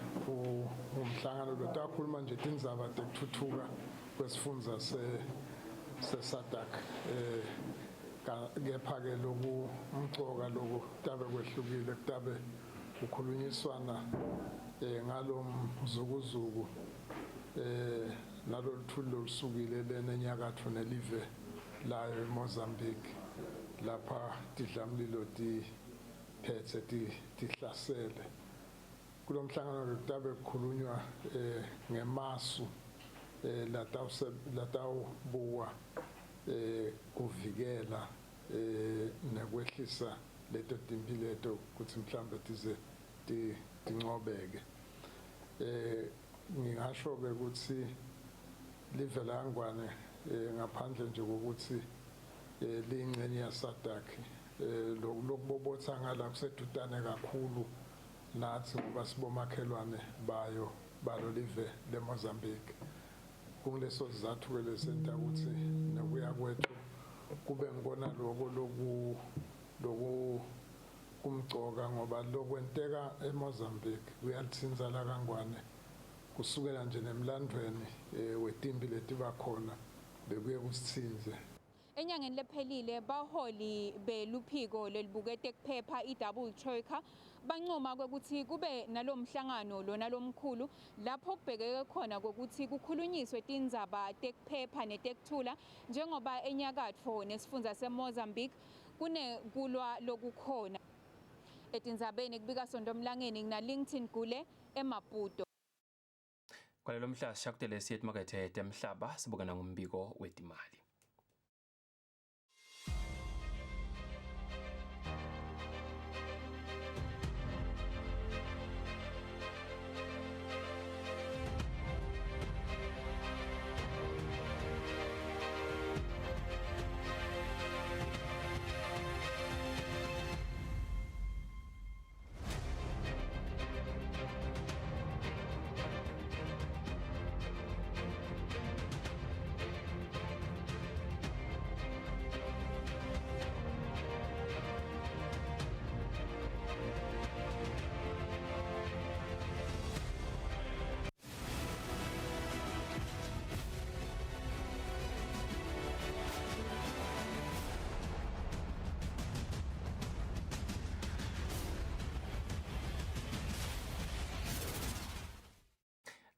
umhlangano lotakhuluma nje tindzaba tekuthuthuka kwesifundza se-SADC, kepha ke loku umcoka loku kutabe kwehlukile, kutabe kukhulunyiswana ngalo mzukuzuku nalolu thuli lolusukile lena enyakatfo nelive layo eMozambique lapha tidlamlilo tiphethe tihlasele. Kulo mhlangano kutabe kukhulunywa ngemasu latawubuwa kuvikela nekwehlisa leto timpi leto kutsi mhlambe tize tincobeke. Ngingasho ke kutsi live laNgwane ngaphandle nje kokuthi liyingxenye yaSADC, lokubobotha ngala kusedutane kakhulu nathi ngoba sibomakhelwane bayo balo live leMozambique. Kunguleso sizathu ke lesenta ukuthi nokuya kwethu kube ngibona lokho loku kumcoka, ngoba lokwenteka eMozambique kuyalithinza la kaNgwane kusukela nje nemlandvweni wetimpi letiba khona bekuye kusithinze. Enyangeni lephelile baholi beluphiko lelibukete kuphepha i-Double Troika bancoma kwekuthi kube nalomhlangano lona lomkhulu lapho kubhekeke khona kokuthi kukhulunyiswe tindzaba tekuphepha netekuthula njengoba enyakatfo nesifundza seMozambique kunekulwa lokukhona. Etindzabeni kubika Sonto Mlangeni ngina Gule eMaputo. Kwalelo mhla sishakutele siye etimakethe temhlaba sibukana ngumbiko wetimali.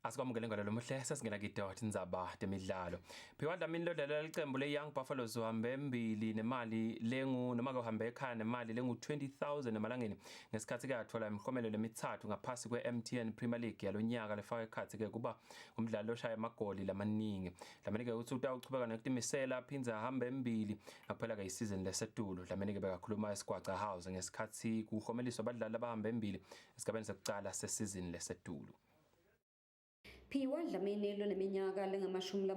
Asikwamukele ngalo lomuhle sesingena kidot indzaba temidlalo. Phiwa Dlamini lodlalela licembu le-Young Buffaloes uhambe embili nemali lengu noma ke uhambe ekhaya nemali lengu 20,000 emalangeni ngesikhathi ke athola imiklomelo lemithathu ngaphasi kwe-MTN Premier League yalonyaka lefaka ekhatsi ke kuba umdlali loshaya amagoli lamaningi. Dlamini ke uthi utawuchubeka nokutimisela aphindze ahambe embili ngakuphela ke isizini lesetulu. Dlamini ke bekakhuluma eSigwaca House ngesikhathi kuhomeliswa abadlali abahambe embili esigabeni sekucala sesizini lesetulu. Phiwa Dlamini loneminyaka lengamashumi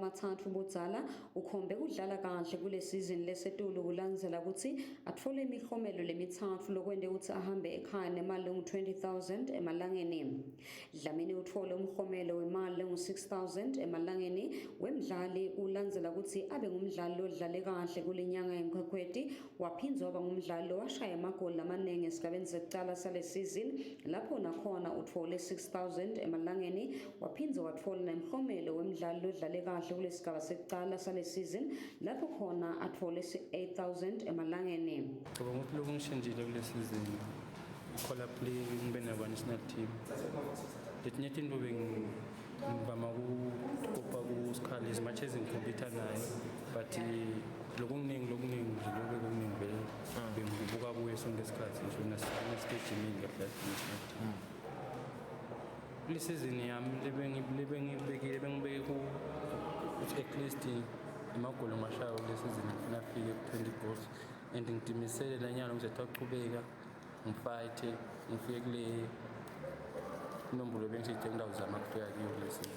budzala ukhombe kudlala kahle kule season lesetulu kulandzela kutsi atfole imiklomelo lemithathu lokwente kutsi ahambe ekhaya nemali lengu-20,000 emalangeni. Dlamini utfole umklomelo wemali lengu-6,000 emalangeni wemdlali kulandzela kutsi abe ngumdlali lodlale kahle kule nyanga yeNkhwekhweti, waphindze waba ngumdlali lowashaya emagoli lamaningi esigabeni sekucala sale season lapho nakhona utfole 6,000 emalangeni, waphindze watfola nemklomelo wemdlali lodlale kahle kulesigaba sekucala sale season lapho khona atfole 8,000 emalangeni. Ngicabanga ukuthi lokhu ngishintshile kule season call up play ngibe nabo national team. Letinye tintfo Ngivama ukukopa kuSikhali as much as ngi-compete naye, but lokuningi lokuningi nje, lobe kuningi vele bengibuka kuye sonke isikhathi, ngisho nasegejimini kahle kahle. Kule season yami lebengibekile, bengibeke ku ukuthi at least amagoli ngiwashayo kule season ngifuna afike ku-20 goals, and ngitimisele nanyalo ngizotaqhubeka ngi-fight-e ngifike kule inombolo bengisithe ngidawuzama kufika kuyo kule season.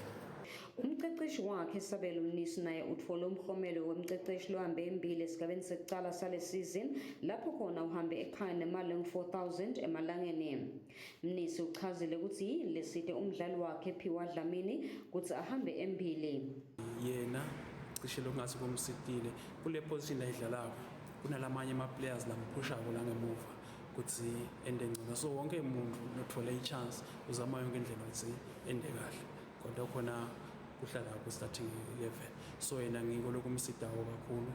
Umqeqeshi wakhe Sabelo Mnisi naye utfole umklomelo wemqeqeshi lohambe embili esigabeni sekucala sale season, lapho khona uhambe ekhaya nemali engu-4000 emalangeni. Mnisi uchazile ukuthi yini lesite umdlali wakhe Phiwa Dlamini kutsi ahambe embili. Yena cishe lokungathi kumsitile kule position ayidlalako, kunalamanye ama-players lamphushako la ngemuva ukuthi ende ngcono, so wonke umuntu nothole i-chance uzama yonke indlela ukuthi ende kahle, kodwa khona kuhlala ku-starting 11, so yena ngiko lokumsitawo kakhulu.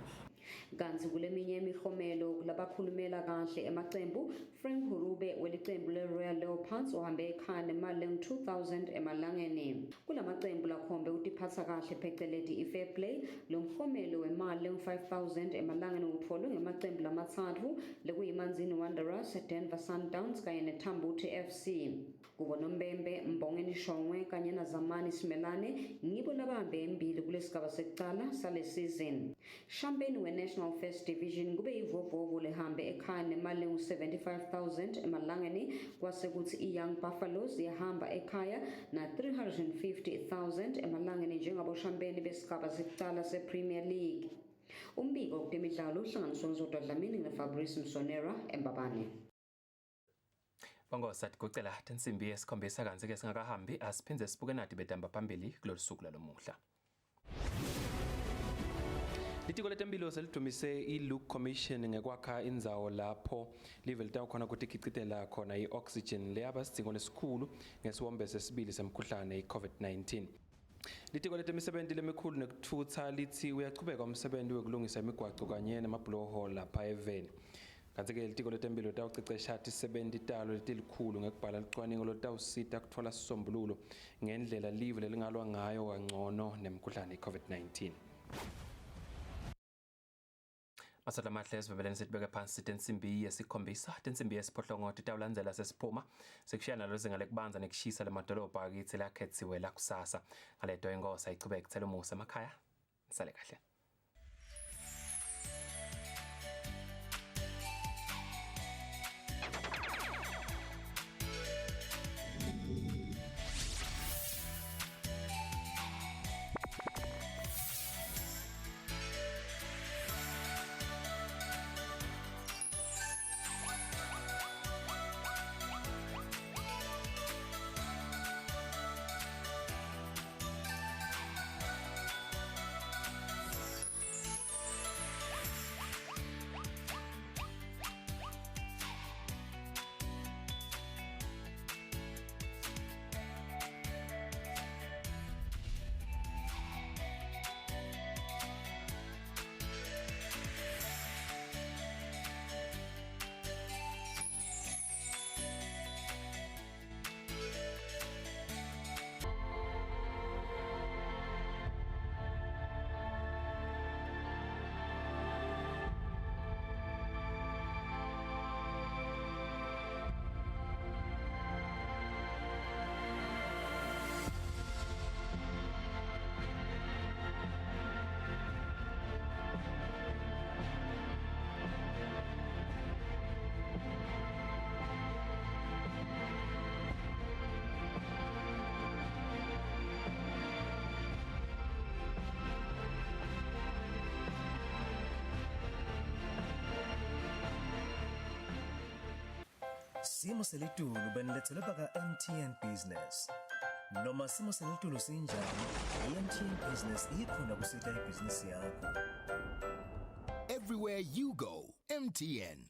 Kantsi kuleminye imiklomelo labakhulumela kahle emacembu, Frank Hurube welicembu le-Royal Leopards uhambe ekhaya nemali lengu-2000 emalangeni. Kulamacembu lakhombe utiphatsa kahle, pheceleti i-fair play, lo mklomelo wemali lengu-5000 emalangeni utfolwe ngemacembu lamatsatfu, lekuyiManzini Wanderers, Denver Sundowns kanye neTambuti FC. Kubo Nombembe, Mbongeni Shongwe kanye naZamani Simelane ngibo labahambe embili kulesigaba sekucala sale season. Champagne we-National First Division kube yivovovo lehambe ekhaya nemali engu-75,000 emalangeni, kwase kutsi i-Young Buffaloes yahamba ekhaya na-350,000 emalangeni njengaboshampeni besigaba sekucala se-Premier League. Umbiko kutemidlalo uhlanganiswe nguZodwa Dlamini neFabrice Msonera eMbabane. Bongosa tigucela tinsimbi yesikhombisa, kantsi-ke singakahambi asiphindze sibuke nati betamba phambili kulolu suku lalomuhla. Litiko letemphilo selidumise i-Luke Commission ngekwakha indzawo lapho live litawukhona kutikhicitela khona i-oxygen leyaba sidzingo lesikhulu ngesiwombe sesibili semkhuhlane i-COVID-19. Litiko letemisebenti lemikhulu nekutfutsa litsi uyachubeka umsebenti wekulungisa imigwaco kanye nemabhuloho lapha eveni. Kantsi-ke litiko letemphilo litawucecesha tisebenti talo letilikhulu ngekubhala lucwaningo lolutawusita kutfola sisombululo ngendlela live lelingalwa ngayo kangcono nemkhuhlane i-COVID-19. Maswati amahle, esivebeleni sitibeke phansi tensimbi yesikhombisa, tensimbi yesiphohlongo titawulandzela sesiphuma sekushiya nalo lizinga lekubanza nekushisa lemadolobha akitsi lakhetsiwe lakusasa. Ngaleto inkosi ayichubeke kuthela umusa emakhaya. Nisale kahle. Simo selitulu benilethelwe baka-MTN Business. Noma simo selitulu sinjani, i-MTN Business ikhona kusita ibhizinisi yakho. Everywhere you go, MTN.